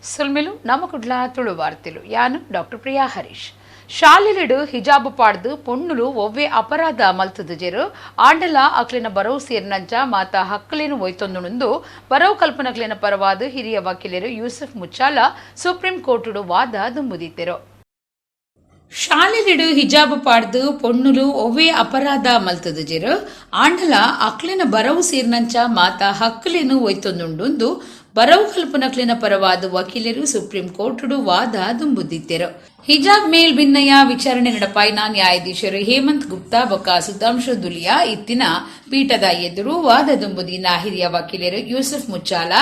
ಸೊಲ್ಮೆಲು. ನಮ ಕುಡ್ಲ ತುಳು ವಾರ್ತೆಲು. ಯಾನ್ ಡಾಕ್ಟರ್ ಪ್ರಿಯಾ ಹರೀಶ್. ಶಾಲೆಲೆಡ್ ಹಿಜಾಬ್ ಪಾಡ್ದ್ ಪೊಣ್ಣುಲು ಒವ್ವೆ ಅಪರಾಧ ಮಲ್ತ್ದಿಜೆರ್. ಆಂಡಲ ಅಕ್ಲೆನ ಬರವು ಸೇರಿನಂಚ ಮಾತ ಹಕ್ಕುಲೆನ್ ಒಯ್ತೊಂದುಂಡುಂದು ಬರವು ಕಲ್ಪುನಕ್ಲೆನ ಪರವಾದ್ ಹಿರಿಯ ವಕೀಲೆರ್ ಯೂಸುಫ್ ಮುಚ್ಚಾಲ ಸುಪ್ರೀಂ ಕೋರ್ಟುಡು ವಾದ ದುಂಬುದೀತೆರ್. ಶಾಲೆಲೆಡ್ ಹಿಜಾಬ್ ಪಾಡ್ದ್ ಪೊಣ್ಣುಲು ಒವ್ವೇ ಅಪರಾಧ ಮಲ್ತ್ದಿಜೆರ್. ಆಂಡಲ ಅಕ್ಲೆನ ಬರವು ಸೇರಿನಂಚ ಮಾತ ಹಕ್ಕುಲೆನ್ ಒಯ್ತೊಂದುಂಡುಂದು ಬರವು ಕಲ್ಪುನಕ್ಲೆನ ಪರವಾದ್ ವಕೀಲೆರ್ ಸುಪ್ರೀಂ ಕೋರ್ಟುಡು ವಾದ ದುಂಬುದೀತೆರ್. ಹಿಜಾಬ್ ಮೇಲ್ ಭಿನ್ನಯ ವಿಚಾರಣೆ ನಡಪಾಯಿನ ನ್ಯಾಯಾಧೀಶೆರ್ ಹೇಮಂತ್ ಗುಪ್ತಾ ಬೊಕ್ಕ ಸುಧಾಂಶು ದುಲಿಯಾ ಇತ್ತಿನ ಪೀಠದ ಎದುರು ವಾದ ದುಂಬುದೀನ ಹಿರಿಯ ವಕೀಲೆರ್ ಯೂಸುಫ್ ಮುಚ್ಚಾಲ,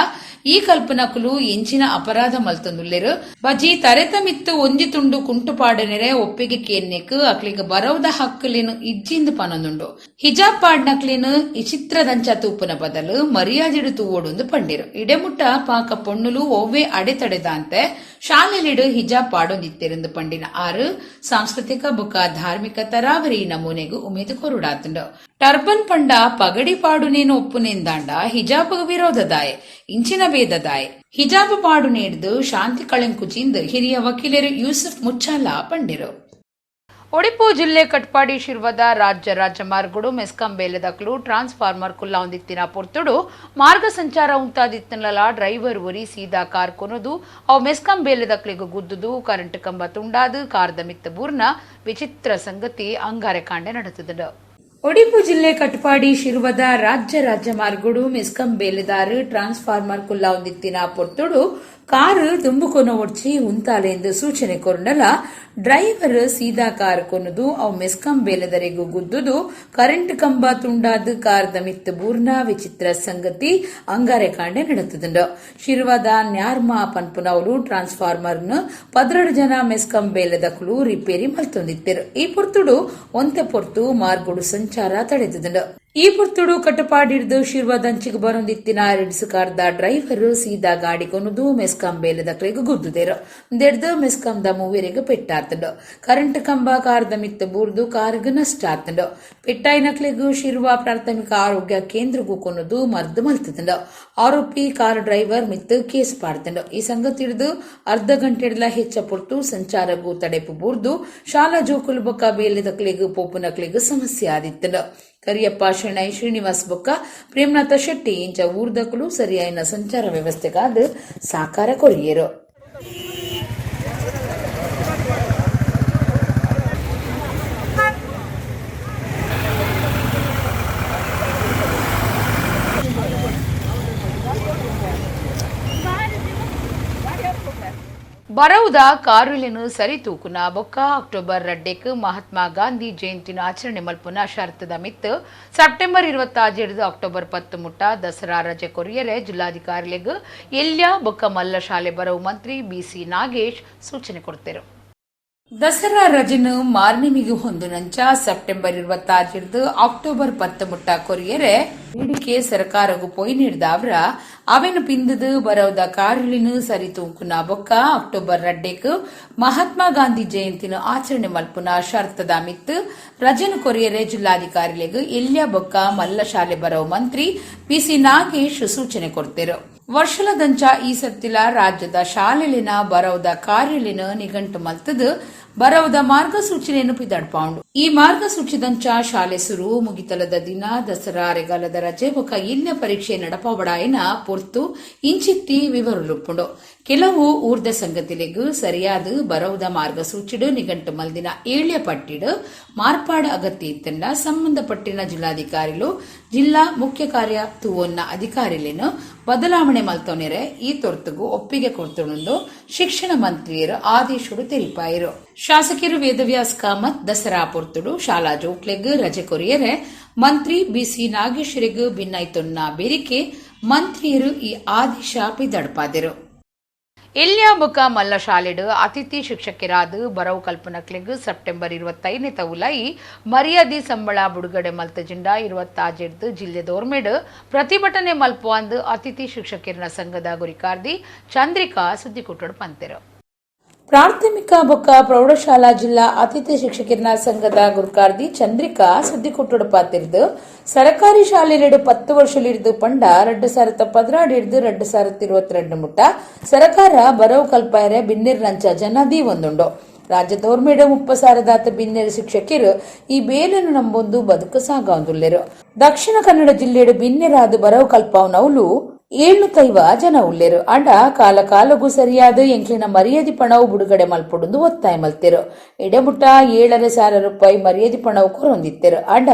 ಈ ಕಲ್ಪುನಕುಲು ಎಂಚಿನ ಅಪರಾಧ ಮಲ್ತೊಂದುಲ್ಲೆರ್? ಬಜೀ ತರೆತ ಮಿತ್ತ್ ಒಂಜಿ ತುಂಡು ಕುಂಟು ಪಾಡೊನೆರೆ ಒಪ್ಪಿಗೆ ಕೇನ್ನೆಕ್ ಅಕ್ಲೆಗ್ ಬರವುದ ಹಕ್ಕ್ ಲೆನ್ ಇಜ್ಜಿಂದ್ ಪನೊಂದುಂಡು. ಹಿಜಾಬ್ ಪಾಡ್ನಕ್ಲೆನ್ ಇಚಿತ್ರದಂಚ ತೂಪುನ ಬದಲ್ ಮರ್ಯಾದಿಡ್ ತೂವೊಡುಂದು ಪಂಡೆರ್. ಇಡೆ ಮುಟ್ಟ ಪಾಕ ಪೊಣ್ಣುಲು ಒವ್ವೇ ಅಡೆತಡೆ ದಾಂತೆ ಶಾಲೆಲೆಡ್ ಹಿಜಾಬ್ ಪಾಡೊಂದಿತ್ತೆರ್ಂದ್ ಪಂಡಿನ ಆರ್, ಸಾಂಸ್ಕೃತಿಕ ಬೊಕ್ಕ ಧಾರ್ಮಿಕ ತರಾವರಿ ನಮೂನೆಗ್ ಉಮೇದ್ ಕೊರೊಡಾತ್ಂಡ್. ಟರ್ಬನ್ ಪಂಡ ಪಗಡಿ ಪಾಡುನೆನ್ ಒಪ್ಪುನೆಂದಾಂಡ ಹಿಜಾಬ್ಗ್ ವಿರೋಧ ದಾಯೆ? ಇಂಚಿನ ಭೇದ ದಾಯೆ? ಹಿಜಾಬ್ ಪಾಡುನೆಡ್ದ್ ಶಾಂತಿ ಕಳೆಂಕುಜಿಂದ್ ಹಿರಿಯ ವಕೀಲೆರ್ ಯೂಸುಫ್ ಮುಚ್ಚಾಲ ಪಂಡೆರ್. ಒಡಿಪು ಜಿಲ್ಲೆ ಕಟ್ಪಾಡಿ ಶಿರ್ವದ ರಾಜ್ಯ ರಾಜಮಾರ್ಗೊಡು ಮೆಸ್ಕಾಂ ಬೇಲೆದಕುಲು ಟ್ರಾನ್ಸ್ ಫಾರ್ಮರ್ ಕುಲ್ಲಾವೊಂದಿತ್ತಿನ ಪೊರ್ತುಡು ಮಾರ್ಗ ಸಂಚಾರ ಉಂತಾದಿತ್ತಿನಲಾ ಡ್ರೈವರ್ ಒರಿ ಸೀದಾ ಕಾರ್ ಕೊನೊದು ಅವು ಮೆಸ್ಕಾಂ ಬೇಲೆದಕ್ಲೆಗ್ ಗುದ್ದುದು ಕರೆಂಟ್ ಕಂಬ ತುಂಡಾದ್ ಕಾರ್ದ ಮಿತ್ತ್ ಬೂರ್ನ ವಿಚಿತ್ರ ಸಂಗತಿ ಅಂಗಾರೆ ಕಾಂಡೆ ನಡತ್ದ್ಂಡ್. ಒಡಿಪು ಜಿಲ್ಲೆ ಕಟ್ಪಾಡಿ ಶಿರ್ವದ ರಾಜ್ಯ ರಾಜಮಾರ್ಗೊಡು ಮೆಸ್ಕಾಂ ಬೇಲೆದಾರ್ ಟ್ರಾನ್ಸ್ ಫಾರ್ಮರ್ ಕುಲ್ಲಾವೊಂದಿತ್ತಿನ ಪೊರ್ತುಡು ಕಾರ್ ದುಂಬು ಕೊನೊವೊಡ್ಚಿ ಉಂತಾಲೆಂದ್ ಸೂಚನೆ ಕೊರ್ಂಡಲ ಡ್ರೈವರ್ ಸೀದಾ ಕಾರ್ ಕೊನೊದು ಅವು ಮೆಸ್ಕಾಂ ಬೇಲೆದರೆಗ್ ಗುದ್ದುದು ಕರೆಂಟ್ ಕಂಬ ತುಂಡಾದ್ ಕಾರ್ದ ಮಿತ್ತ್ ಬೂರ್ನ ವಿಚಿತ್ರ ಸಂಗತಿ ಅಂಗಾರೆ ಕಾಂಡೆ ನಡತ್ದ್ಂಡ್. ಶಿರ್ವದ ನ್ಯಾರ್ಮ ಪನ್ಪುನವುಲು ಟ್ರಾನ್ಸ್ಫಾರ್ಮರ್ ನ್ 12 ಜನ ಮೆಸ್ಕಾಂ ಬೇಲೆದಕುಲು ರಿಪೇರಿ ಮಲ್ತೊಂದಿತ್ತೆರ್. ಈ ಪೊರ್ತುಡು ಒಂತೆ ಪೊರ್ತು ಮಾರ್ಗೊಡು ಸಂಚಾರ ತಡೆತ್ದ್ಂಡ್. ಈ ಪೊರ್ತುಡು ಕಟಪಾಡಿರ್ದ್ ಶಿರ್ವದಂಚಿಗ್ ಬರೊಂದಿತ್ತಿನ ರಿಟ್ಸ್ ಕಾರ್ದ ಡ್ರೈವರ್ ಸೀದಾ ಗಾಡಿ ಕೊನೊದು ಮೆಸ್ಕಾಂ ಬೇಲೆದಕ್ಲೆಗ್ ಗುದ್ದುದೆರ್. ಉಂದೆಡ್ದ್ ಮೆಸ್ಕಾಂದ ಮೂವೆರೆಗ್ ಪೆಟ್ಟಾತ್ಂಡ್. ಕರೆಂಟ್ ಕಂಬ ಕಾರ್ದ ಮಿತ್ತ್ ಬೂರ್ದು ಕಾರ್ಗ್ ನಷ್ಟ ಆತ್ಂಡ್. ಪೆಟ್ಟಾಯಿನಕ್ಲೆಗ್ ಶಿರ್ವ ಪ್ರಾಥಮಿಕ ಆರೋಗ್ಯ ಕೇಂದ್ರಗ್ ಕೊನೊದು ಮರ್ದ್ ಮಲ್ತ್ದ್ಂಡ್. ಆರೋಪಿ ಕಾರ್ ಡ್ರೈವರ್ ಮಿತ್ತ್ ಕೇಸ್ ಪಾಡ್ದ್ಂಡ್. ಈ ಸಂಗತಿರ್ದ್ ಅರ್ಧ ಗಂಟೆಡ್ಲ ಹೆಚ್ಚ ಪೊರ್ತು ಸಂಚಾರಗ್ ತಡೆಪು ಬೂರ್ದು ಶಾಲಾ ಜೋಕುಲು ಬೊಕ್ಕ ಬೇಲೆದಕ್ಲೆಗ್ ಪೋಪುನಕ್ಲೆಗ್ ಸಮಸ್ಯೆ ಆದಿತ್ತ್ಂಡ್. ಕರಿಯಪ್ಪ ಶೆಣೈ, ಶ್ರೀನಿವಾಸ್ ಬೊಕ್ಕ ಪ್ರೇಮನಾಥ ಶೆಟ್ಟಿ ಇಂಚ ಊರ್ದಕುಲು ಸರಿಯಾಯಿನ ಸಂಚಾರ ವ್ಯವಸ್ಥೆಗಾದ್ ಸಾಕಾರ ಕೊರಿಯೆರ್. ಬರವುದ ಕಾರುಲೆನ್ ಸರಿ ತೂಕುನ ಬೊಕ್ಕ ಅಕ್ಟೋಬರ್ ರಡ್ಡೆಕ್ ಮಹಾತ್ಮ ಗಾಂಧಿ ಜಯಂತಿನ್ ಆಚರಣೆ ಮಲ್ಪುನ ಷರತ್ದ ಮಿತ್ತ್ ಸೆಪ್ಟೆಂಬರ್ ಇರ್ವತ್ತಾಜೆಡ್ದ್ ಅಕ್ಟೋಬರ್ ಪತ್ತ್ ಮುಟ್ಟ ದಸರಾ ರಜೆ ಕೊರಿಯೆರೆ ಜಿಲ್ಲಾಧಿಕಾರಿಲೆಗ್ ಎಲ್ಯ ಬೊಕ್ಕ ಮಲ್ಲ ಶಾಲೆ ಬರವು ಮಂತ್ರಿ ಬಿ.ಸಿ ನಾಗೇಶ್ ಸೂಚನೆ ಕೊರ್ತೆರ್. ದಸರಾ ರಜೆನ್ ಮಾರ್ನೆಮಿಗ್ ಹೊಂದುನಂಚ ಸೆಪ್ಟೆಂಬರ್ ಇರ್ವತ್ತಾಜೆಡ್ದ್ ಅಕ್ಟೋಬರ್ ಪತ್ತ್ ಮುಟ್ಟ ಕೊರಿಯೆರೆ ಬೇಡಿಕೆ ಸರಕಾರಗ್ ಪೋಯಿನೆಡ್ದಾವರ ಅವೆನ್ ಪಿಂದ್ ದ್ ಬರವುದ ಕಾರ್ಯಲೆನ್ ಸರಿ ತೂಂಕುನ ಬೊಕ್ಕ ಅಕ್ಟೋಬರ್ ರಡ್ಡೆಕ್ ಮಹಾತ್ಮ ಗಾಂಧಿ ಜಯಂತಿನ್ ಆಚರಣೆ ಮಲ್ಪುನ ಷರತ್ದ ಮಿತ್ತ್ ರಜೆನ್ ಕೊರಿಯೆರೆ ಜಿಲ್ಲಾಧಿಕಾರಿಲೆಗ್ ಎಲ್ಯ ಬೊಕ್ಕ ಮಲ್ಲ ಶಾಲೆ ಬರವು ಮಂತ್ರಿ ಪಿ.ಸಿ ನಾಗೇಶ್ ಸೂಚನೆ ಕೊರ್ತೆರ್. ವರ್ಷಲದಂಚ ಈ ಸರ್ತಿಲ ರಾಜ್ಯದ ಶಾಲೆಲೆನ ಬರವುದ ಕಾರ್ಯಲೆನ್ ನಿಗಂಟ್ ಮಲ್ತ್ ದ್ ಬರವುದ ಮಾರ್ಗಸೂಚಿಲೆನ್ ಪಿದಡ್ಪಾವುಂಡು. ಈ ಮಾರ್ಗಸೂಚಿದಂಚ ಶಾಲೆ ಸುರು, ಮುಗಿತಲದ ದಿನ, ದಸರಾ ಅರೆಗಾಲದ ರಜೆ ಬೊಕ್ಕ ಎಲ್ಯ ಪರೀಕ್ಷೆ ನಡಪಾವೊಡಾಯಿನ ಪೊರ್ತು ಇಂಚಿತ್ತಿ ವಿವರೊಲುಪ್ಪುಂಡು. ಕೆಲವು ಊರ್ದ ಸಂಗತಿಲೆಗ್ ಸರಿಯಾದ್ ಬರವುದ ಮಾರ್ಗಸೂಚಿಡ್ ನಿಗಂಟ್ ಮಲ್ದಿನ ಏಳ್ಯ ಪಟ್ಟಿಡ್ ಮಾರ್ಪಾಡ್ ಅಗತ್ಯ ಇತ್ತ್ಂಡ ಸಂಬಂಧಪಟ್ಟಿನ ಜಿಲ್ಲಾಧಿಕಾರಿಲು ಜಿಲ್ಲಾ ಮುಖ್ಯ ಕಾರ್ಯ ತೂವೊನ್ನ ಅಧಿಕಾರಿಲೆನ್ ಬದಲಾವಣೆ ಮಲ್ತೊನೆರೆ ಈ ತೊರ್ತುಗು ಒಪ್ಪಿಗೆ ಕೊರ್ತುಂಡುಂದು ಶಿಕ್ಷಣ ಮಂತ್ರಿಯೆರ್ ಆದೇಶೊಡು ತೆರಿಪಾಯೆರ್. ಶಾಸಕೆರ್ ವೇದವ್ಯಾಸ್ ಕಾಮತ್ ದಸರಾ ಪೊರ್ತುಡು ಶಾಲಾ ಜೋಕ್ಲೆಗ್ ರಜೆ ಕೊರಿಯೆರೆ ಮಂತ್ರಿ ಬಿ.ಸಿ ನಾಗೇಶೆರೆಗ್ ಬಿನ್ನೈತೊನ್ನ ಬೆರಿಕೆ ಮಂತ್ರಿಯೆರ್ ಈ ಆದೇಶ ಪಿದಡ್ಪಾದೆರ್. ಎಲ್ಯ ಬೊಕ್ಕ ಮಲ್ಲ ಶಾಲೆಡ್ ಅತಿಥಿ ಶಿಕ್ಷಕೆರಾದ್ ಬರವು ಕಲ್ಪುನಕ್ಲೆಗ್ ಸೆಪ್ಟೆಂಬರ್ ಇರ್ವತ್ತೈನೆತ ಉಲಯಿ ಮರ್ಯಾದಿ ಸಂಬಳ ಬುಡುಗಡೆ ಮಲ್ತ್ಜಿಂಡ ಇರ್ವತ್ತಾಜೆರ್ದ್ ಜಿಲ್ಲೆದೋರ್ಮೆಡ್ ಪ್ರತಿಭಟನೆ ಮಲ್ಪುವಂದ್ ಅತಿಥಿ ಶಿಕ್ಷಕೆರ್ನ ಸಂಘದ ಗುರಿಕಾರ್ದಿ ಚಂದ್ರಿಕಾ ಸುದ್ದಿಕೂಟಡ್ ಪಂತೆರ್. ಪ್ರಾಥಮಿಕ ಬೊಕ್ಕ ಪ್ರೌಢಶಾಲಾ ಜಿಲ್ಲಾ ಅತಿಥಿ ಶಿಕ್ಷಕರ ಸಂಘದ ಗುರುಕಾರ್ದಿ ಚಂದ್ರಿಕಾ ಸುದ್ದಿಕೊಟ್ಟುಡು ಪಾತಿರ್ದು ಸರಕಾರಿ ಶಾಲೆಲೆಡ್ 10 ವರ್ಷಲಿರ್ದು ಪಂಡ 2012 ಇರ್ದು 2022 ಮುಟ್ಟ ಸರಕಾರ ಬರವು ಕಲ್ಪಾಯರೆ ಬಿನ್ನಿರ್ನಂಚ ಜನದಿ ಒಂದುಂಡು. ರಾಜ್ಯದೋರ್ಮೇಡ 30,000ದಾತ ಬಿನ್ನೆರ್ ಶಿಕ್ಷಕಿರು ಈ ಬೇಲನ್ನು ನಂಬೊಂದು ಬದುಕು ಸಾಗೊಂದುಲ್ಲೆರು. ದಕ್ಷಿಣ ಕನ್ನಡ ಜಿಲ್ಲೆಡು ಬಿನ್ನೆರಾದ ಬರವು ಕಲ್ಪಾವನವುಲು 750 ಜನ ಉಲ್ಲೆರು. ಅಂಡ ಕಾಲ ಕಾಲಗೂ ಸರಿಯಾದ ಎಂಕ್ಲಿನ ಮರ್ಯಾದೆ ಪಣವು ಬಿಡುಗಡೆ ಮಲ್ಪೊಡುಂದು ಒತ್ತಾಯ ಮಲ್ತೆರು. ಎಡೆಮುಟ್ಟ 7,500 ರೂಪಾಯಿ ಮರ್ಯಾದೆ ಪಣವು ಕೊರೊಂದಿತ್ತೆರು. ಅಂಡ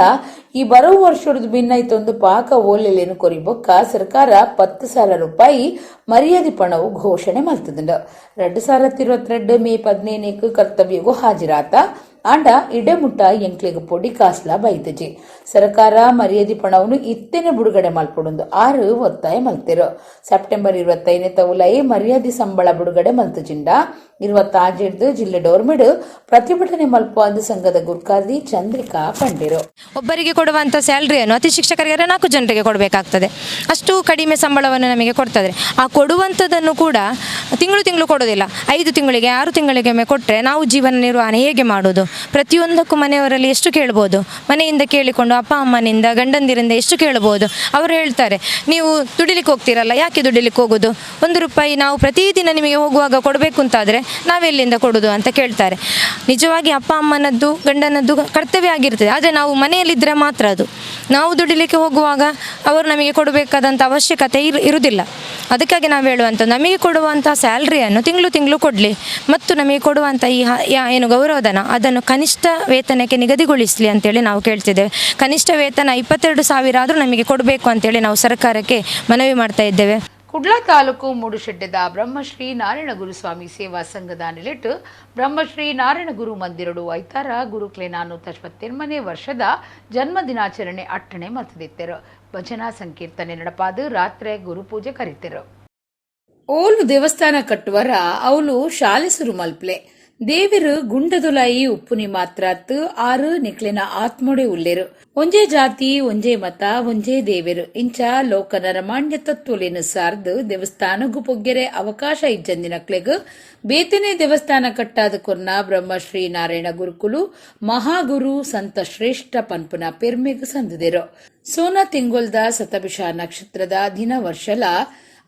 ಈ ಬರವು ವರ್ಷದ ಭಿನ್ನೈತೊಂದು ಪಾಕ ಓಲೆಲೇನು ಕೊರಿಬೊಕ್ಕ ಸರ್ಕಾರ 10,000 ರೂಪಾಯಿ ಮರ್ಯಾದೆ ಪಣವು ಘೋಷಣೆ ಮಲ್ತದುಂಡು. 2022 ಮೇ 15 ಕರ್ತವ್ಯಗೂ ಹಾಜರಾತ. ಆಂಡ ಇಡೆಮುಟ್ಟ ಎಂಕ್ಲೆಗ್ ಪೊಡಿ ಕಾಸ್ಲ ಬೈದಜಿ. ಸರ್ಕಾರ ಮರ್ಯಾದೆ ಪಣವನ್ನು ಇತ್ತೆನೆ ಬಿಡುಗಡೆ ಮಲ್ಪೊಡುಂದು ಆರು ಒತ್ತಾಯ ಮಲ್ತೆರು. ಸೆಪ್ಟೆಂಬರ್ 25 ತವುಲೈ ಮರ್ಯಾದೆ ಸಂಬಳ ಬಿಡುಗಡೆ ಮಲ್ತಜಿಂಡ 26 ಜಿಲ್ಲೆ ಡೋರ್ಮಿಡ್ ಪ್ರತಿಭಟನೆ ಮಲ್ಪುವಂದು ಸಂಘದ ಗುರ್ಕಾರ್ದಿ ಚಂದ್ರಿಕಾ ಪಂಡಿರು. ಒಬ್ಬರಿಗೆ ಕೊಡುವಂಥ ಸ್ಯಾಲ್ರಿಯನ್ನು ಅತಿ ಶಿಕ್ಷಕರಿಗೆ 4 ಜನರಿಗೆ ಕೊಡಬೇಕಾಗ್ತದೆ. ಅಷ್ಟು ಕಡಿಮೆ ಸಂಬಳವನ್ನು ನಮಗೆ ಕೊಡ್ತದೆ. ಆ ಕೊಡುವಂಥದ್ದನ್ನು ಕೂಡ ತಿಂಗಳು ತಿಂಗಳು ಕೊಡೋದಿಲ್ಲ. 5 ತಿಂಗಳಿಗೆ 6 ತಿಂಗಳಿಗೆ ಒಮ್ಮೆ ಕೊಟ್ಟರೆ ನಾವು ಜೀವನ ನಿರ್ವಹಣೆ ಹೇಗೆ ಮಾಡೋದು? ಪ್ರತಿಯೊಂದಕ್ಕೂ ಮನೆಯವರಲ್ಲಿ ಎಷ್ಟು ಕೇಳ್ಬೋದು? ಮನೆಯಿಂದ ಕೇಳಿಕೊಂಡು ಅಪ್ಪ ಅಮ್ಮನಿಂದ ಗಂಡಂದಿರಿಂದ ಎಷ್ಟು ಕೇಳ್ಬೋದು? ಅವರು ಹೇಳ್ತಾರೆ, ನೀವು ದುಡಿಲಿಕ್ಕೆ ಹೋಗ್ತೀರಲ್ಲ, ಯಾಕೆ ದುಡಿಲಿಕ್ಕೆ ಹೋಗೋದು? 1 ರೂಪಾಯಿ ನಾವು ಪ್ರತಿದಿನ ನಿಮಗೆ ಹೋಗುವಾಗ ಕೊಡಬೇಕು ಅಂತಾದರೆ ನಾವೆಲ್ಲಿಂದ ಕೊಡೋದು ಅಂತ ಕೇಳ್ತಾರೆ. ನಿಜವಾಗಿ ಅಪ್ಪ ಅಮ್ಮನದ್ದು ಗಂಡನದ್ದು ಕರ್ತವ್ಯ ಆಗಿರ್ತದೆ. ಆದರೆ ನಾವು ಮನೆಯಲ್ಲಿದ್ದರೆ ಮಾತ್ರ ಅದು. ನಾವು ದುಡಿಲಿಕ್ಕೆ ಹೋಗುವಾಗ ಅವರು ನಮಗೆ ಕೊಡಬೇಕಾದಂಥ ಅವಶ್ಯಕತೆ ಇರುವುದಿಲ್ಲ. ಅದಕ್ಕಾಗಿ ನಾವು ಹೇಳುವಂಥದ್ದು, ನಮಗೆ ಕೊಡುವಂಥ ಸ್ಯಾಲ್ರಿಯನ್ನು ತಿಂಗಳು ತಿಂಗಳು ಕೊಡಲಿ ಮತ್ತು ನಮಗೆ ಕೊಡುವಂಥ ಈ ಏನು ಗೌರವಧನ ಅದನ್ನು ಕನಿಷ್ಠ ವೇತನಕ್ಕೆ ನಿಗದಿಗೊಳಿಸಲಿ ಅಂತೇಳಿ ನಾವು ಕೇಳ್ತಿದ್ದೇವೆ. ಕನಿಷ್ಠ ವೇತನ 22,000 ಆದರೂ ನಮಗೆ ಕೊಡಬೇಕು ಅಂತೇಳಿ ನಾವು ಸರ್ಕಾರಕ್ಕೆ ಮನವಿ ಮಾಡ್ತಾ ಇದ್ದೇವೆ. ಕುಡ್ಲ ತಾಲೂಕು ಮೂಡುಶೆಡ್ಡೆದ ಬ್ರಹ್ಮಶ್ರೀ ನಾರಾಯಣ ಗುರುಸ್ವಾಮಿ ಸೇವಾ ಸಂಘದ ನಿಲೆಟ್ಟು ಬ್ರಹ್ಮಶ್ರೀ ನಾರಾಯಣ ಗುರು ಮಂದಿರಡು ಐತಾರ ಗುರುಕ್ಲೆ 471ನೇ ವರ್ಷದ ಜನ್ಮ ದಿನಾಚರಣೆ ಅಟ್ಟಣೆ ಮಲ್ತದಿತ್ತೆರು. ಭಜನಾ ಸಂಕೀರ್ತನೆ ನಡಪಾದು ರಾತ್ರಿ ಗುರುಪೂಜೆ ಕರಿತೆರು. ಓಲು ದೇವಸ್ಥಾನ ಕಟ್ಟುವರ ಅವಲು ಶಾಲೆ ಸುರು ಮಲ್ಪ್ಲೆ ದೇವಿರು ಗುಂಡದುಲಾಯಿ ಉಪ್ಪುನಿ ಮಾತ್ರಾತ್ ಆರು ನಿಕ್ಲಿನ ಆತ್ಮೊಡೆ ಉಲ್ಲೆರು. ಒಂಜೇ ಜಾತಿ ಒಂಜೇ ಮತ ಒಂಜೇ ದೇವಿರು ಇಂಚ ಲೋಕ ನರಮಾಣ್ಯ ತತ್ವಲೇನು ಸಾರ್ದು ದೇವಸ್ಥಾನಗು ಪೊಗ್ಗೆರೆ ಅವಕಾಶ ಇಜ್ಜಂದಿನಕ್ಲೆಗ್ ಬೇತನೆ ದೇವಸ್ಥಾನ ಕಟ್ಟಾದ ಕೊರ್ನ ಬ್ರಹ್ಮಶ್ರೀ ನಾರಾಯಣ ಗುರುಕುಲು ಮಹಾಗುರು ಸಂತ ಶ್ರೇಷ್ಠ ಪನ್ಪುನ ಪೆರ್ಮೆಗ್ ಸಂದಿದೆರು. ಸೋನ ತಿಂಗೊಲ್ದ ಸತಭಿಷ ನಕ್ಷತ್ರದ ದಿನ ವರ್ಷಲ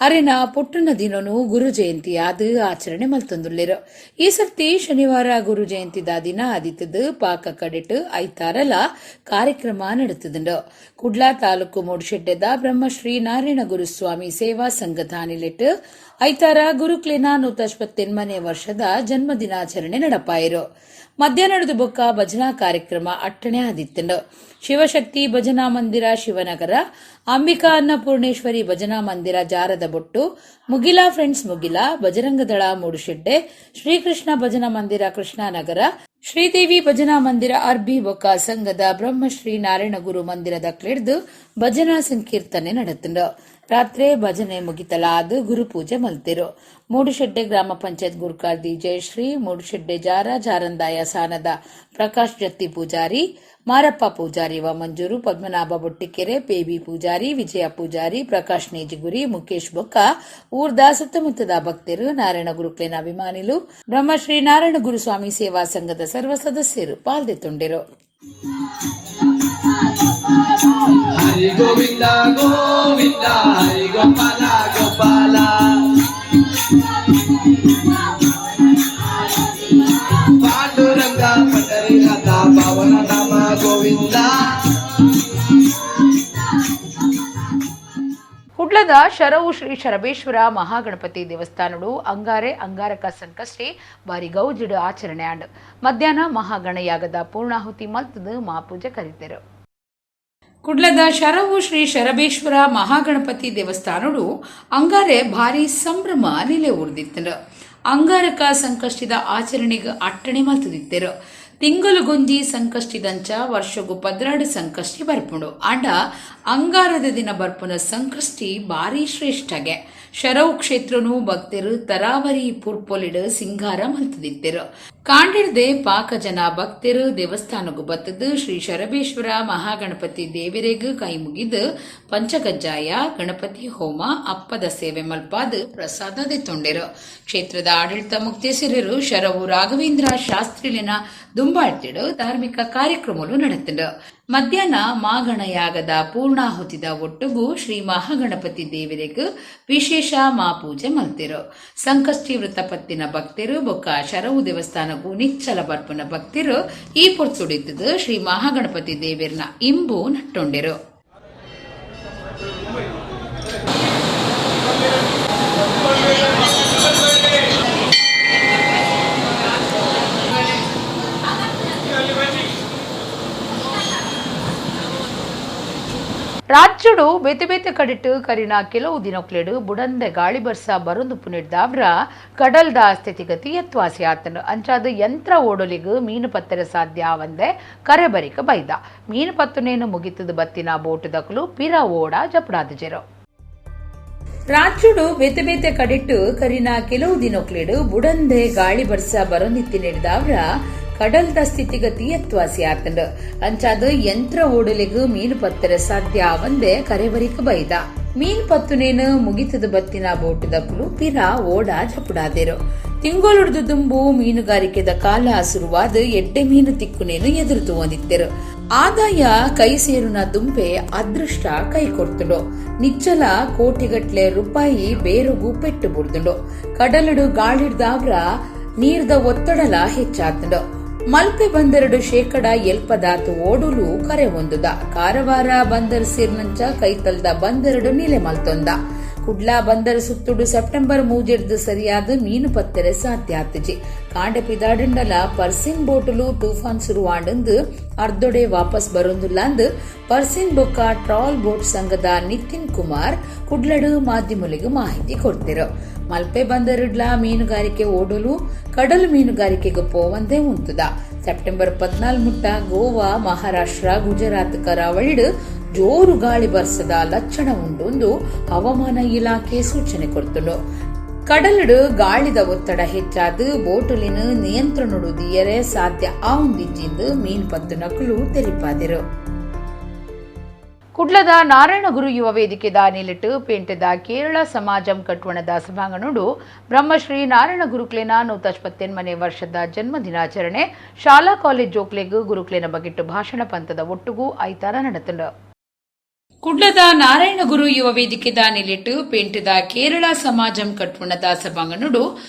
ಅರೆನ ಪುಟ್ಟನ ದಿನನು ಗುರು ಜಯಂತಿಯಾದ ಆಚರಣೆ ಮಲ್ತೊಂದುಲ್ಲೆರು. ಈ ಸರ್ತಿ ಶನಿವಾರ ಗುರು ಜಯಂತಿದ ದಿನ ಆದಿತ್ತದು ಪಾಕ ಕಡೆಟ್ ಐತಾರಲ ಕಾರ್ಯಕ್ರಮ ನಡೆತದುಂಡು. ಕುಡ್ಲ ತಾಲೂಕು ಮೂಡುಶೆಡ್ಡೆದ ಬ್ರಹ್ಮಶ್ರೀ ನಾರಾಯಣ ಗುರುಸ್ವಾಮಿ ಸೇವಾ ಸಂಘದ ನಿಲೆಟ್ ಐತಾರ ಗುರುಕ್ಲೇನ 171ನೇ ವರ್ಷದ ಜನ್ಮ ದಿನಾಚರಣೆ ನಡಪಾಯಿರು. ಮಧ್ಯಾಹ್ನದ ಬೊಕ್ಕ ಭಜನಾ ಕಾರ್ಯಕ್ರಮ ಅಟ್ಟಣೆ ಆದಿತ್ತಂಡು. ಶಿವಶಕ್ತಿ ಭಜನಾ ಮಂದಿರ ಶಿವನಗರ, ಅಂಬಿಕಾ ಅನ್ನಪೂರ್ಣೇಶ್ವರಿ ಭಜನಾ ಮಂದಿರ ಜಾರದ ಬೊಟ್ಟು, ಮುಗಿಲ ಫ್ರೆಂಡ್ಸ್ ಮುಗಿಲ, ಬಜರಂಗದಳ ಮೂಡುಶೆಡ್ಡೆ, ಶ್ರೀಕೃಷ್ಣ ಭಜನಾ ಮಂದಿರ ಕೃಷ್ಣಾನಗರ, ಶ್ರೀದೇವಿ ಭಜನಾ ಮಂದಿರ ಅರ್ಬಿ ಬೊಕ್ಕ ಸಂಘದ ಬ್ರಹ್ಮಶ್ರೀ ನಾರಾಯಣ ಗುರು ಮಂದಿರದ ಕ್ಲಿಡ್ದು ಭಜನಾ ಸಂಕೀರ್ತನೆ ನಡೆತಂಡು. ರಾತ್ರಿ ಭಜನೆ ಮುಗಿತಲಾದ ಗುರುಪೂಜೆ ಮಲ್ತಿರು. ಮೂಡುಶೆಡ್ಡೆ ಗ್ರಾಮ ಪಂಚಾಯತ್ ಗುರುಕಾರ್ದಿ ಜಯಶ್ರೀ, ಮೂಡುಶೆಡ್ಡೆ ಜಾರ ಜಾರಂದಾಯ ಸಾನದ ಪ್ರಕಾಶ್ ಜತ್ತಿ ಪೂಜಾರಿ, ಮಾರಪ್ಪ ಪೂಜಾರಿ ವಾಮಂಜೂರು, ಪದ್ಮನಾಭ ಬೊಟ್ಟಿಕೆರೆ, ಬೇಬಿ ಪೂಜಾರಿ, ವಿಜಯ ಪೂಜಾರಿ, ಪ್ರಕಾಶ್ ನೇಜಿಗುರಿ, ಮುಖೇಶ್ ಬೊಕ್ಕ ಊರ್ದ ಸುತ್ತಮುತ್ತದ ಭಕ್ತರು, ನಾರಾಯಣ ಗುರುಕ್ಲೇನ ಅಭಿಮಾನಿಲು, ಬ್ರಹ್ಮಶ್ರೀ ನಾರಾಯಣ ಗುರುಸ್ವಾಮಿ ಸೇವಾ ಸಂಘದ ಸರ್ವ ಸದಸ್ಯರು ಪಾಲ್ದೆತ್ತುಂಡಿರು. ಹರಿ ಗೋವಿಂದ ಗೋವಿಂದ ಹರಿ ಗೋಪಾಲ ಗೋಪಾಲ ಪಾಂಡುರಂಗ ಪಂಡರೀನಾಥ ಪಾವನ ನಾಮ ಗೋವಿಂದ. ಕುಡ್ಲದ ಶರವು ಶ್ರೀ ಶರಬೇಶ್ವರ ಮಹಾಗಣಪತಿ ದೇವಸ್ಥಾನಡು ಅಂಗಾರೆ ಅಂಗಾರಕ ಸಂಕಷ್ಟಿ ಬಾರಿ ಗೌಜಿಡು ಆಚರಣೆ ಆಂಡ್. ಮಧ್ಯಾಹ್ನ ಮಹಾಗಣಯಾಗದ ಪೂರ್ಣಾಹುತಿ ಮಲ್ತದು ಮಹಾಪೂಜೆ ಕರಿತೆರು. ಕುಡ್ಲದ ಶರವು ಶ್ರೀ ಶರಬೇಶ್ವರ ಮಹಾಗಣಪತಿ ದೇವಸ್ಥಾನಡು ಅಂಗಾರೆ ಭಾರಿ ಸಂಭ್ರಮ ನಿಲೆ ಊರ್ದಿತ್ತನು. ಅಂಗಾರಕ ಸಂಕಷ್ಟಿದ ಆಚರಣೆಗೆ ಅಟ್ಟಣೆ ಮಲ್ತದಿತ್ತೆರು. ತಿಂಗಳುಗೊಂಜಿ ಸಂಕಷ್ಟಿದಂಚ ವರ್ಷಗು 12 ಸಂಕಷ್ಟಿ ಬರ್ಪುಂಡು. ಆಂಡ ಅಂಗಾರದ ದಿನ ಬರ್ಪುನ ಸಂಕಷ್ಟಿ ಭಾರಿ ಶ್ರೇಷ್ಠಗೆ. ಶರವು ಕ್ಷೇತ್ರನು ಭಕ್ತರು ತರಾವರಿ ಪುರ್ಪೊಲಿಡು ಸಿಂಗಾರ ಮಲ್ತದಿತ್ತೆರು. ಕಾಂಡಿಡ್ದೆ ಪಾಕ ಜನ ಭಕ್ತರು ದೇವಸ್ಥಾನಗು ಬತ್ತದು ಶ್ರೀ ಶರಬೇಶ್ವರ ಮಹಾಗಣಪತಿ ದೇವರೆಗ್ ಕೈ ಮುಗಿದು ಪಂಚಕಜ್ಜಾಯ, ಗಣಪತಿ ಹೋಮ, ಅಪ್ಪದ ಸೇವೆ ಮಲ್ಪಾದ್ ಪ್ರಸಾದ ದೆತ್ತೊಂಡೆರು. ಕ್ಷೇತ್ರದ ಆಡಳಿತ ಮುಕ್ತೇಸರರು ಶರವು ರಾಘವೇಂದ್ರ ಶಾಸ್ತ್ರಿಲಿನ ದುಂಬಾಳ್ತಿಡು ಧಾರ್ಮಿಕ ಕಾರ್ಯಕ್ರಮಗಳು ನಡೆತಂಡು. ಮಧ್ಯಾಹ್ನ ಮಾಗಣಯಾಗದ ಪೂರ್ಣಾಹುತಿದ ಒಟ್ಟುಗು ಶ್ರೀ ಮಹಾಗಣಪತಿ ದೇವರಿಗೆ ವಿಶೇಷ ಮಾಪೂಜೆ ಮಲ್ತಿರು. ಸಂಕಷ್ಟಿ ವೃತ್ತ ಪತ್ತಿನ ಭಕ್ತರು ಬೊಕ್ಕ ಶರವು ದೇವಸ್ಥಾನಗೂ ನಿಚ್ಚಲ ಬರ್ಪುನ ಭಕ್ತರು ಈ ಪೊರ್ತುಡಿತ್ತದು ಶ್ರೀ ಮಹಾಗಣಪತಿ ದೇವರನ ಇಂಬು ನಟ್ಟೊಂಡೆರು. ರಾಜ್ಯಡು ಬೇತೆ ಬೇತೆ ಕಡಿಟ್ಟು ಕರಿನ ಕೆಲವು ದಿನಕ್ಲೆಡು ಬುಡಂದೆ ಗಾಳಿ ಬರ್ಸ ಬರೊಂದು ಪುನಿಡ್ದಾವ್ರ ಕಡಲ್ದ ಸ್ಥಿತಿಗತಿ ಎತ್ವಾಸಿ ಆತನು. ಅಂಚಾದ ಯಂತ್ರ ಓಡಲಿಗು ಮೀನು ಪತ್ತರ ಸಾಧ್ಯ ಆವಂದೆ ಕರೆ ಬರಿಕ ಬೈದ. ಮೀನು ಪತ್ತುನೇನು ಮುಗಿತದ ಬತ್ತಿನ ಬೋಟು ದಕಲು ಪಿರ ಓಡ ಜಪಡಾದಜೆರು. ರಾಜ್ಯಡು ಬೇತೆ ಬೇತೆ ಕಡಿಟ್ಟು ಕರಿನ ಕೆಲವು ದಿನಕ್ಲೆಡು ಬುಡಂದೆ ಗಾಳಿ ಬರ್ಸ ಬರೊಂದಿತ್ತಿ ನೀಡಿದಾವ್ರ ಕಡಲ್ದ ಸ್ಥಿತಿಗತಿ ಎತ್ವಾಸಿ ಆತಂಡು. ಅಂಚಾದ ಯಂತ್ರ ಓಡಲಿಗು ಮೀನು ಪತ್ತರ ಸಾಧ್ಯ ಆವಂದೆ ಕರೆಬರಿಕ ಬೈದ. ಮೀನು ಪತ್ತುನೇನು ಮುಗಿತದ ಬತ್ತಿನ ಬೋಟುದಕ್ಕಲು ಪಿರ ಓಡ ಜಪುಡಾದೆರು. ತಿಂಗೊಳುಡ್ದು ದುಂಬು ಮೀನುಗಾರಿಕೆದ ಕಾಲ ಶುರುವಾದ ಎಡ್ಡೆ ಮೀನು ತಿಕ್ಕುನೇನು ಎದುರು ತೂವಂದಿತ್ತೆರು. ಆದಾಯ ಕೈ ಸೇರುನ ದುಂಬೆ ಅದೃಷ್ಟ ಕೈ ಕೊಡ್ತುಂಡು. ನಿಚ್ಚಲ ಕೋಟಿಗಟ್ಲೆ ರೂಪಾಯಿ ಬೇರುಗು ಪೆಟ್ಟು ಬುಡ್ದುಂಡು. ಕಡಲುಡು ಗಾಳಿಡ್ದಾವ್ರ ನೀರ್ದ ಒತ್ತಡಲ ಹೆಚ್ಚಾತುಂಡು. ಮಲ್ಪೆ ಬಂದರಡು ಶೇಕಡ ಎಲ್ಪದಾತು ಓಡುಲು ಕರೆ ಹೊಂದುದ. ಕಾರವಾರ ಬಂದರ್ ಸೇರ್ನಂಚ ಕೈತಲ್ದ ಬಂದರಡು ನಿಲೆ ಮಲ್ತೊಂದ. ಕುಡ್ಲಾ ಬಂದರ್ ಸುತ್ತುಡು ಸೆಪ್ಟೆಂಬರ್ 3 ಸರಿಯಾದ ಮೀನು ಪತ್ತೆರೆ ಸಾಧ್ಯ ಆತಜಿ. ಕಾಂಡೆ ಪಿದಾಡಂಡಲ ಪರ್ಸಿನ್ ಬೋಟಲು ತೂಫಾನ್ ಸುರುವಾಂಡಂದು ಅರ್ಧೊಡೆ ವಾಪಸ್ ಬರೊಂದುಲ್ಲಾಂದು ಪರ್ಸಿನ್ ಬೊಕ್ಕ ಟ್ರಾಲ್ ಬೋಟ್ ಸಂಘದ ನಿತಿನ್ ಕುಮಾರ್ ಕುಡ್ಲಡು ಮಾಧ್ಯಮಗಳಿಗೆ ಮಾಹಿತಿ ಕೊಡ್ತಿರು. ಮಲ್ಪೆ ಬಂದರುಡ್ಲಾ ಮೀನುಗಾರಿಕೆ ಓಡಲು ಕಡಲು ಮೀನುಗಾರಿಕೆಗೆ ಪೋವಂದೇ ಉಂಟುದ. ಸೆಪ್ಟೆಂಬರ್ 14 ಮುಟ್ಟ ಗೋವಾ, ಮಹಾರಾಷ್ಟ್ರ, ಗುಜರಾತ್ ಕರಾವಳಿಡು ಜೋರು ಗಾಳಿ ಬರ್ಸದ ಲಕ್ಷಣ ಉಂಡು ಹವಾಮಾನ ಇಲಾಖೆ ಸೂಚನೆ ಕೊಡ್ತುಂಡು. ಕಡಲುಡು ಗಾಳಿದ ಒತ್ತಡ ಹೆಚ್ಚಾದ ಬೋಟುಲಿನ ನಿಯಂತ್ರಣಡು ದಿಯರೆ ಸಾಧ್ಯ ಆವುಂದಿಜ್ಜಿಂದು ಮೀನು ಪತ್ತು ನಕಲು ತೆರಿಪಾದಿರು. ಕುಡ್ಲದ ನಾರಾಯಣಗುರು ಯುವ ವೇದಿಕೆದ ನಿಲಿಟ್ಟು ಪೇಂಟೆದ ಕೇರಳ ಸಮಾಜಂ ಕಟ್ವಣದ ಸಭಾಂಗಣುಡು ಬ್ರಹ್ಮಶ್ರೀ ನಾರಾಯಣ ಗುರುಕ್ಲೇನ 128ನೇ ವರ್ಷದ ಜನ್ಮ ದಿನಾಚರಣೆ ಶಾಲಾ ಕಾಲೇಜ್ ಜೋಕ್ಲೆಗ್ ಗುರುಕ್ಲೇನ ಬಗೆಟ್ಟು ಭಾಷಣ ಪಂಥದ ಒಟ್ಟುಗೂ ಐತಾರ ನಡೆತಂಡು. ಕುಡ್ಲದ ನಾರಾಯಣಗುರು ಯುವ ವೇದಿಕೆದ ನಿಲಿಟ್ಟು ಪೇಂಟೆದ ಕೇರಳ ಸಮಾಜಂ ಕಟ್ವಣದ ಸಭಾಂಗಣುಡು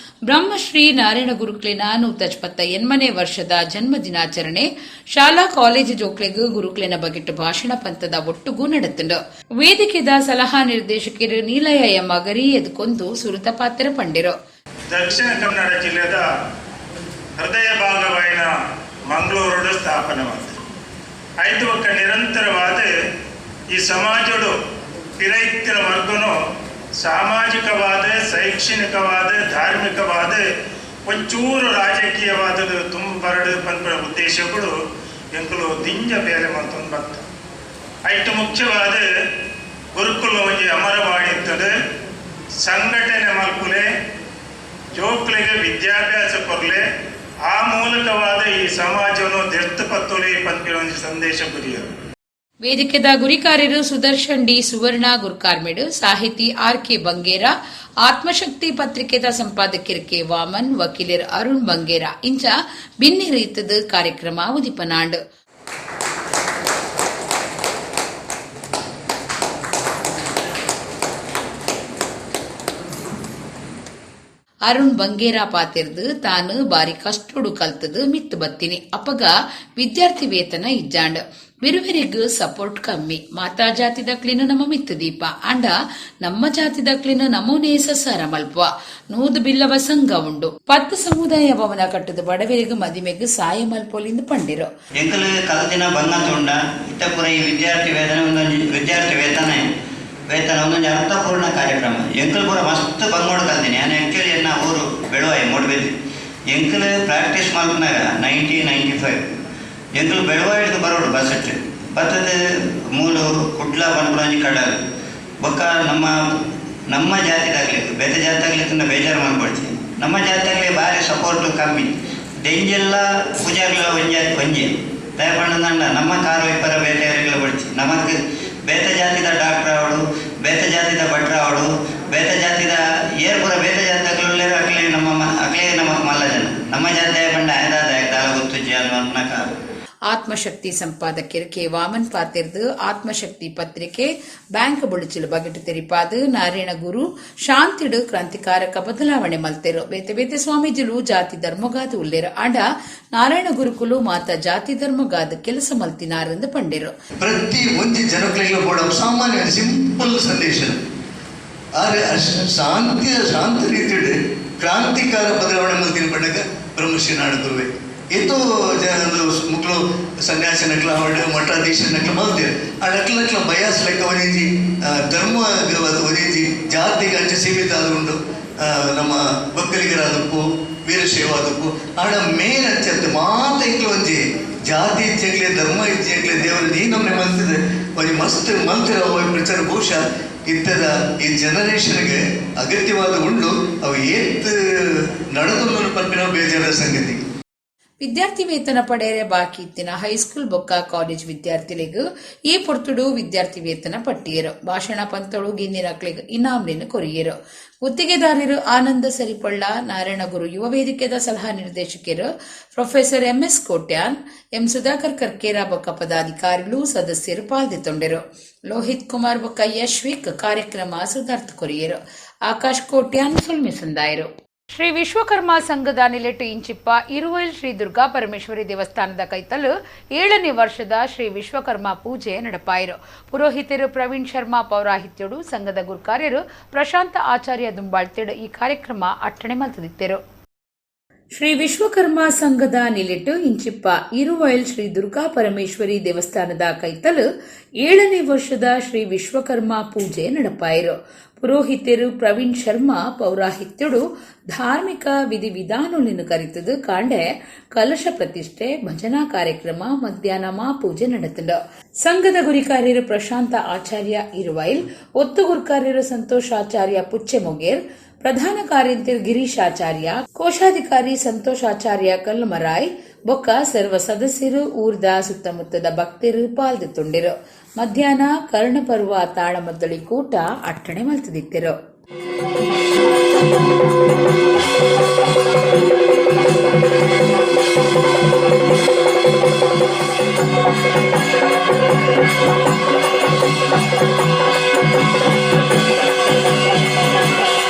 ಬ್ರಹ್ಮಶ್ರೀ ನಾರಾಯಣ ಗುರುಕ್ಲೇನ 128ನೇ ವರ್ಷದ ಜನ್ಮ ದಿನಾಚರಣೆ ಶಾಲಾ ಕಾಲೇಜು ಜೋಕ್ಲೆಗ್ ಗುರುಕ್ಲೇನ ಬಗೆಟ್ಟು ಭಾಷಣ ಪಂಥದ ಒಟ್ಟುಗೂ ನಡೆತಂಡು. ವೇದಿಕೆದ ಸಲಹಾ ನಿರ್ದೇಶಕರು ನೀಲಯ ಎಂ ಅಗರಿ ಎದ್ಕೊಂದು ಸುರುತ ಪಾತ್ರ ಪಂಡಿರು. ದಕ್ಷಿಣ ಕನ್ನಡ ಜಿಲ್ಲೆದ ಹೃದಯ ಭಾಗವಾಯಿನ ಮಂಗಳೂರು ಸ್ಥಾಪನೆವಾದ ಐದು ಒಕ್ಕ ನಿರಂತರವಾದ ಈ ಸಮಾಜಡು ಪಿರೈತಿನ ವರ್ಗನು ಸಾಮಾಜಿಕವಾದ, ಶೈಕ್ಷಣಿಕವಾದ, ಧಾರ್ಮಿಕವಾದ, ಒಂಚೂರು ರಾಜಕೀಯವಾದದ್ದು ತುಂಬ ಬರಡು ಪನ್ಪುನ ಉದ್ದೇಶಗಳು ಎಂಕುಲು ದಿಂಜ ಬೇಲೆ ಮಲ್ತೊಂದು ಬತ್ತ. ಐಟು ಮುಖ್ಯವಾದ ಗುರುಕುಲ ಒಂಜಿ ಅಮರವಾಣಿತ್ತದೆ ಸಂಘಟನೆ ಮಲ್ಪುಲೆ, ಜೋಕ್ಲಿಗೆ ವಿದ್ಯಾಭ್ಯಾಸ ಕೊರ್ಲೆ, ಆ ಮೂಲಕವಾದ ಈ ಸಮಾಜವನ್ನು ದೆರ್ತು ಪತ್ತೊಲೆ ಪನ್ಪಿನ ಒಂಜಿ ಸಂದೇಶ ಕೊರಿಯರು. ವೇದಿಕೆದ ಗುರಿಕಾರ್ಯರು ಸುದರ್ಶನ್ ಡಿ ಸುವರ್ಣ ಗುರ್ಕಾರ್ಮೆಡು, ಸಾಹಿತಿ ಆರ್ ಕೆ ಬಂಗೇರ, ಆತ್ಮಶಕ್ತಿ ಪತ್ರಿಕೆದ ಸಂಪಾದಕರು ಕೆ ವಾಮನ್, ವಕೀಲರ್ ಅರುಣ್ ಬಂಗೇರ ಇಂಚ ಬಿನ್ನಿ ರೀತದ ಕಾರ್ಯಕ್ರಮ ಉದಿಪನಾಂಡ್. ಅರುಣ್ ಬಂಗೇರ ಪಾತಿರ್ದು ತಾನು ಬಾರಿ ಕಷ್ಟೋಡು ಕಲ್ತದು ಮಿತ್ತು ಬತ್ತಿನಿ, ಅಪಗ ವಿದ್ಯಾರ್ಥಿ ವೇತನ ಇಜ್ಜಾಂಡ್, ಬಿರುವೆರಿಗ್ ಸಪೋರ್ಟ್ ಕಮ್ಮಿ, ಮಾತಾ ಜಾತಿದಕ್ಲಿನ ನಮ್ಮ ಮಿತ್ತು ದೀಪ ಅಂಡ ನಮ್ಮ ಜಾತಿದಕ್ಲಿನ ನಮೂನೆ ಸಸಾರ ಮಲ್ಪುವ ನೂದು ಬಿಲ್ಲವ ಸಂಘ ಉಂಡು, 10 ಸಮುದಾಯ ಭವನ ಕಟ್ಟದ ಬಡವರಿಗ್ ಮದಿಮೆಗ್ ಸಾಯ ಮಲ್ಪೊಲಿಂದ ಪಂಡಿರು. ಎಂಕಲು ಕಲ್ತಿನ ಬಂಗತುಂಡ ಇತ್ತಪುರ ಈ ವಿದ್ಯಾರ್ಥಿ ವೇತನ ಒಂದೊಂದು ವಿದ್ಯಾರ್ಥಿ ವೇತನ ವೇತನ ಒಂದೊಂದು ಅರ್ಥಪೂರ್ಣ ಕಾರ್ಯಕ್ರಮ. ಎಂಕಲ್ ಪೂರ ಮಸ್ತ್ ಬಂಗೋಡು ಕಲ್ತೀನಿ ನಾನು. ಆ್ಯಕ್ಚುಲಿ ಎನ್ನ ಊರು ಬೆಳುವಾಯಿ ಮೂಡಬಿದ್ರಿ. ಎಂಕಲ್ ಪ್ರಾಕ್ಟೀಸ್ ಮಲ್ಪನಾಗ 1995 ಎಂಕಲ್ ಬೆಳುವಾಯಿಡ್ದು ಬರೋಡು ಬಸ್ ಬತ್ತದ ಮೂಲು ಕುಡ್ಲ ಪನ್ಪುನ ಒಂಜಿ ಕಡಲ್ ಬೊಕ್ಕ ನಮ್ಮ ನಮ್ಮ ಜಾತಿದಾಗಲಿ ಬೇತೆ ಜಾತಿದಾಗಲಿ ಬೇಜಾರು ಮಾಡ್ಕೊಳ್ತೀವಿ. ನಮ್ಮ ಜಾತಿದಾಗಲಿ ಭಾರಿ ಸಪೋರ್ಟು ಕಮ್ಮಿ, ದೆಂಜೆಲ್ಲ ಪೂಜಾರ್ಲ ಒಂಜೆ ಒಂಜೆ ದಯಪಂಡ ನಮ್ಮ ಕಾರು ಇಪ್ಪರ ಬೇತೆ ಬಡ್ಚಿ. ನಮಗೆ ಬೇತೆ ಜಾತಿದ ಡಾಕ್ಟರ್ ಅವಳು, ಬೇತೆ ಜಾತಿದ ಭಟ್ರ ಅವಳು, ಬೇತೆ ಜಾತಿದ ಏರ್ಪುರ ಬೇತೆ ಜಾತಿದಾಗಲೂ ಅಕ್ಲೇ ನಮ್ಮ ಅಕ್ಲೇ ನಮ್ಮ ಮಲ್ಲ ಜನ. ನಮ್ಮ ಜಾತಿ ಪಂಡ ಆಯ್ದಾದ ದಾಲ ಗೊತ್ತುಜ್ಜಿ ಅನ್ನೋ ಕಾರು. ಆತ್ಮಶಕ್ತಿ ಸಂಪಾದಕರು ಕೆ ವಾಮನ್ ಪಾತಿರ್ದು ಆತ್ಮಶಕ್ತಿ ಪತ್ರಿಕೆ ಬ್ಯಾಂಕ್ ಬುಳಿಚಿಲು ಬಗೆಟ್ ತೆರಿಪಾದು ನಾರಾಯಣ ಗುರು ಶಾಂತಿಡು ಕ್ರಾಂತಿಕಾರಕ ಬದಲಾವಣೆ ಮಲ್ತೆರು. ಬೇತೆ ಬೇತೆ ಸ್ವಾಮೀಜಿಲು ಜಾತಿ ಧರ್ಮಗಾದ ಉಲ್ಲೇರು ಆಂಡ ನಾರಾಯಣ ಗುರುಕುಲು ಮಾತ ಜಾತಿ ಧರ್ಮಗಾದ ಕೆಲಸ ಮಲ್ತಿನಾರೆಂದು ಪಂಡಿರು. ಪ್ರತಿ ಒಂಜಿ ಜನಕ್ಲೆಗ್ಲ ಬೋಡ ಸಾಮಾನ್ಯ ಸಿಂಪಲ್ ಸಂದೇಶ ಆರೆ ಶಾಂತಿಯ ಶಾಂತ ರೀತಿಡ್ ಕ್ರಾಂತಿಕಾರ ಬದಲಾವಣೆ ಮಲ್ತಿನ ಪಂಡಗ ಬ್ರಹ್ಮಶ್ರೀ ನಾರಾಯಣ ಗುರುವೆ. ಏತೋ ಜನ ಮುಕ್ಲು ಸನ್ಯಾಸಿ ನಕ್ಲ ಅವಳು ಮಠಾಧೀಶ ನಕ್ಲ ಮಲ್ತೇವೆ ಆ ನಕ್ಲ ನಕ್ಲ ಬಯಾಸ್ ಲೆಕ್ಕ ಒಂಜಿ ಧರ್ಮ ಒಂಜಿ ಜಾತಿಗೆ ಅಂಚೆ ಸೀಮಿತ ಆದುಂಡು. ನಮ್ಮ ಒಕ್ಕಲಿಗರಾದಪ್ಪು ವೀರಶೈವ ಆದಪ್ಪು ಆಡ ಮೇನ್ ಅಂಚೆ ಮಾತ ಎಂಕ್ಲು ಒಂಜಿ ಜಾತಿ ಇಚ್ಛೆಗ್ಲೆ ಧರ್ಮ ಇಚ್ಛೆಗ್ಲೆ ದೇವರು ಈ ನಮ್ಮನೆ ಮಲ್ತಿದೆ ಒಂಜಿ ಮಸ್ತ್ ಮಲ್ತಿರೋ ಪ್ರಚಾರ ಬಹುಶಃ ಇತ್ತದ ಈ ಜನರೇಷನ್ಗೆ ಅಗತ್ಯವಾದ ಉಂಡು. ಅವು ಏತ್ ನಡೆದು ಪಲ್ಪಿನ ಬೇಜಾರ ಸಂಗತಿ. ವಿದ್ಯಾರ್ಥಿ ವೇತನ ಪಡೆಯರೆ ಬಾಕಿ ಇತ್ತಿನ ಹೈಸ್ಕೂಲ್ ಬೊಕ್ಕ ಕಾಲೇಜ್ ವಿದ್ಯಾರ್ಥಿಲಿಗ್ ಈ ಪೊರ್ತುಡು ವಿದ್ಯಾರ್ಥಿ ವೇತನ ಪಟ್ಟಿಯರು. ಭಾಷಣ ಪಂತಳು ಗಿಂದಿನಕ್ಲಿಗ್ ಇನಾಮ್ಲಿನ ಕೊರಿಯರು. ಗುತ್ತಿಗೆದಾರರು ಆನಂದ ಸರಿಪಳ್ಳ, ನಾರಾಯಣಗುರು ಯುವ ವೇದಿಕೆದ ಸಲಹಾ ನಿರ್ದೇಶಕರು professor MS Kotian, M Sudhakar Karkera ಬೊಕ್ಕ ಪದಾಧಿಕಾರಿಗಳು ಸದಸ್ಯರು ಪಾಲ್ದಿತ್ತೊಂಡರು. ಲೋಹಿತ್ ಕುಮಾರ್ ಬೊಕ್ಕ ಯಶ್ವಿಕ್ ಕಾರ್ಯಕ್ರಮ ಸುಧಾರ್ಥ ಕೊರಿಯರು. ಆಕಾಶ್ ಕೋಟ್ಯಾನ್ ಸುಲ್ಮಿಸಂದಾಯರು. ಶ್ರೀ ವಿಶ್ವಕರ್ಮ ಸಂಘದ ನಿಲೆಟ್ಟು ಇಂಚಿಪ್ಪ ಇರುವೈಲ್ ಶ್ರೀ ದುರ್ಗಾ ಪರಮೇಶ್ವರಿ ದೇವಸ್ಥಾನದ ಕೈತಲು 7ನೇ ವರ್ಷದ ಶ್ರೀ ವಿಶ್ವಕರ್ಮ ಪೂಜೆ ನಡಪಾಯಿರು. ಪುರೋಹಿತರು ಪ್ರವೀಣ್ ಶರ್ಮಾ ಪೌರಾಹಿತ್ಯಡು, ಸಂಘದ ಗುರುಕಾರ್ಯರು ಪ್ರಶಾಂತ ಆಚಾರ್ಯ ದುಂಬಾಳ್ತೇಡು ಈ ಕಾರ್ಯಕ್ರಮ ಅಟ್ಟಣೆ ಮಲ್ತದಿತ್ತರು. ಶ್ರೀ ವಿಶ್ವಕರ್ಮ ಸಂಘದ ನಿಲೆಟ್ಟು ಇಂಚಿಪ್ಪ ಇರುವೈಲ್ ಶ್ರೀ ದುರ್ಗಾ ಪರಮೇಶ್ವರಿ ದೇವಸ್ಥಾನದ ಕೈತಲು 7ನೇ ವರ್ಷದ ಶ್ರೀ ವಿಶ್ವಕರ್ಮ ಪೂಜೆ ನಡಪಾಯಿರು. ಪುರೋಹಿತರು ಪ್ರವೀಣ್ ಶರ್ಮಾ ಪೌರಾಹಿತ್ಯಡು ಧಾರ್ಮಿಕ ವಿಧಿವಿಧಾನಗಳನ್ನು ಕರಿತದು ಕಾಂಡೆ ಕಲಶ ಪ್ರತಿಷ್ಠೆ, ಭಜನಾ ಕಾರ್ಯಕ್ರಮ, ಮಧ್ಯಾಹ್ನ ಮಹಾಪೂಜೆ ನಡೆತಂಡು. ಸಂಘದ ಗುರಿಕಾರ್ಯರು ಪ್ರಶಾಂತ ಆಚಾರ್ಯ ಇರುವೈಲ್, ಒತ್ತು ಗುರುಕಾರ್ಯರು ಸಂತೋಷ್ ಆಚಾರ್ಯ ಪುಚ್ಚೆಮೊಗೇರ್, ಪ್ರಧಾನ ಕಾರ್ಯಂತಿರ್ ಗಿರೀಶ್ ಆಚಾರ್ಯ, ಕೋಶಾಧಿಕಾರಿ ಸಂತೋಷ್ ಆಚಾರ್ಯ ಕಲ್ಲಮರಾಯ್ ಬೊಕ್ಕ ಸರ್ವ ಸದಸ್ಯರು ಊರ್ದ ಸುತ್ತಮುತ್ತದ ಭಕ್ತರು ಪಾಲ್ದಿತ್ತುಂಡಿರು. ಮಧ್ಯಾಹ್ನ ಕರ್ಣಪರ್ವ ತಾಳಮದ್ದಳಿ ಕೂಟ ಅಟ್ಟಣೆ ಮಲ್ತದಿತ್ತಿರು.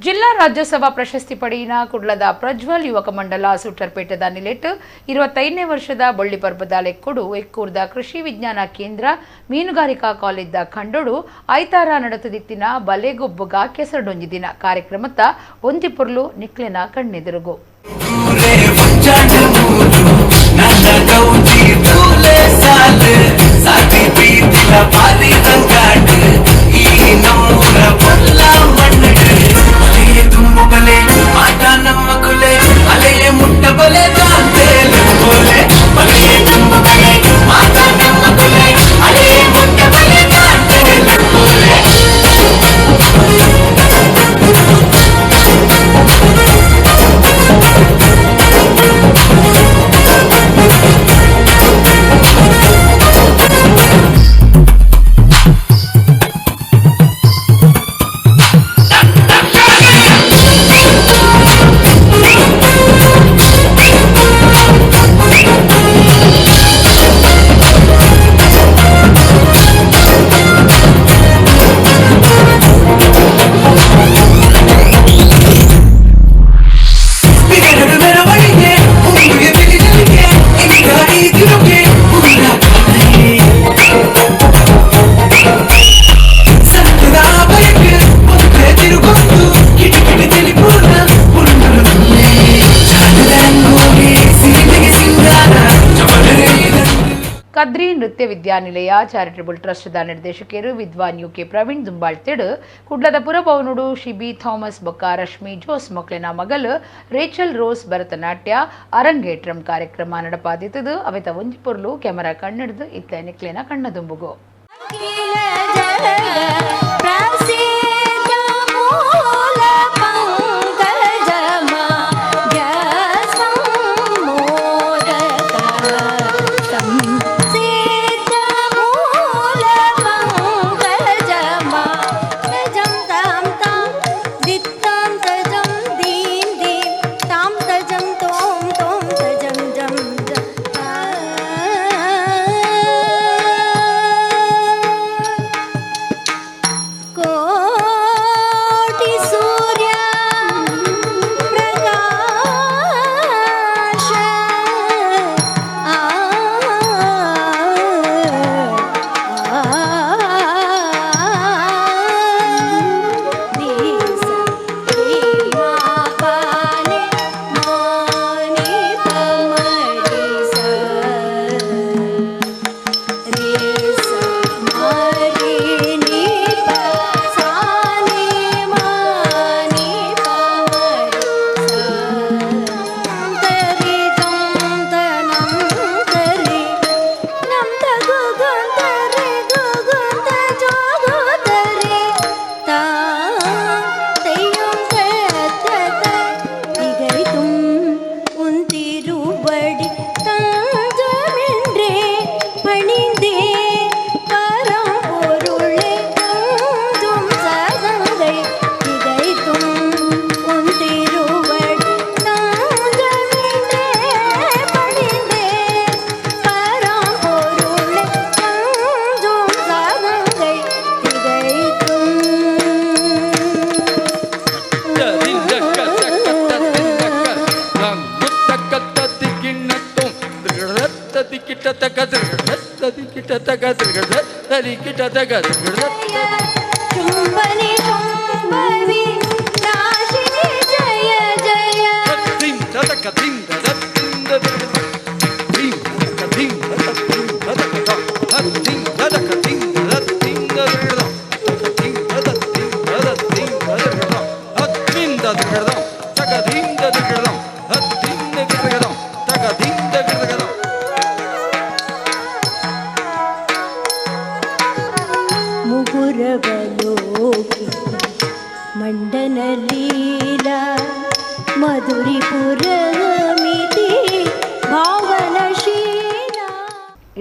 ಜಿಲ್ಲಾ ರಾಜ್ಯೋತ್ಸವ ಪ್ರಶಸ್ತಿ ಪಡೆಯಿನ ಕುಡ್ಲದ ಪ್ರಜ್ವಲ್ ಯುವಕ ಮಂಡಲ ಸೂಟರ್ಪೇಟೆದ ನಿಲೆಟ್ 25ನೇ ವರ್ಷದ ಬಳ್ಳಿ ಪರ್ಬದ ಲೆಕ್ಕೊಡು ಎಕ್ಕೂರ್ದ ಕೃಷಿ ವಿಜ್ಞಾನ ಕೇಂದ್ರ ಮೀನುಗಾರಿಕಾ ಕಾಲೇಜ್ದ ಖಂಡೋಡು ಐತಾರ ನಡೆತದಿತ್ತಿನ ಬಲೆಗೊಬ್ಬುಗ ಕೆಸರಡೊಂಜಿ ದಿನ ಕಾರ್ಯಕ್ರಮತ್ತ ಒಂಜಿಪುರ್ಲು ನಿಕ್ಲೆನ ಕಣ್ಣೆದುರುಗು. ಕದ್ರಿ ನೃತ್ಯ ವಿದ್ಯಾನಿಲಯ ಚಾರಿಟಬಲ್ ಟ್ರಸ್ಟ್ದ ನಿರ್ದೇಶಕರು ವಿದ್ವಾನ್ ಯುಕೆ ಪ್ರವೀಣ್ ದುಂಬಾಳ್ತೇಡು ಕುಡ್ಲದ ಪುರಭವನುಡು ಶಿಬಿ ಥಾಮಸ್ ಬೊಕ್ಕ ರಶ್ಮಿ ಜೋಸ್ ಮೊಕ್ಲೆನ ಮಗಲ್ ರೇಚಲ್ ರೋಸ್ ಭರತನಾಟ್ಯ ಅರಂಗೇಟ್ರಂ ಕಾರ್ಯಕ್ರಮ ನಡಪಾದಿತ್ತದು. ಅವೆತ ಒಂಜಿಪೊರ್ಲು ಕ್ಯಾಮರಾ ಕಣ್ಣಿಡ್ದು ಇತ್ತ ನಿಕ್ಲೆನ ಕಣ್ಣದುಂಬುಗು.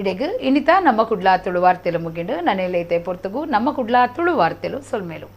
ಇಡೆಗ್ ಇನ್ನಿತ ನಮ್ಮ ಕುಡ್ಲ ತುಳು ವಾರ್ತೆಲು ಮುಗಿಂಡು ನನೆಲೈತೆ ಪೊರ್ತುಗು ನಮ್ಮ ಕುಡ್ಲ ತುಳು ವಾರ್ತೆಲು ಸೊಲ್ಮೇಲು.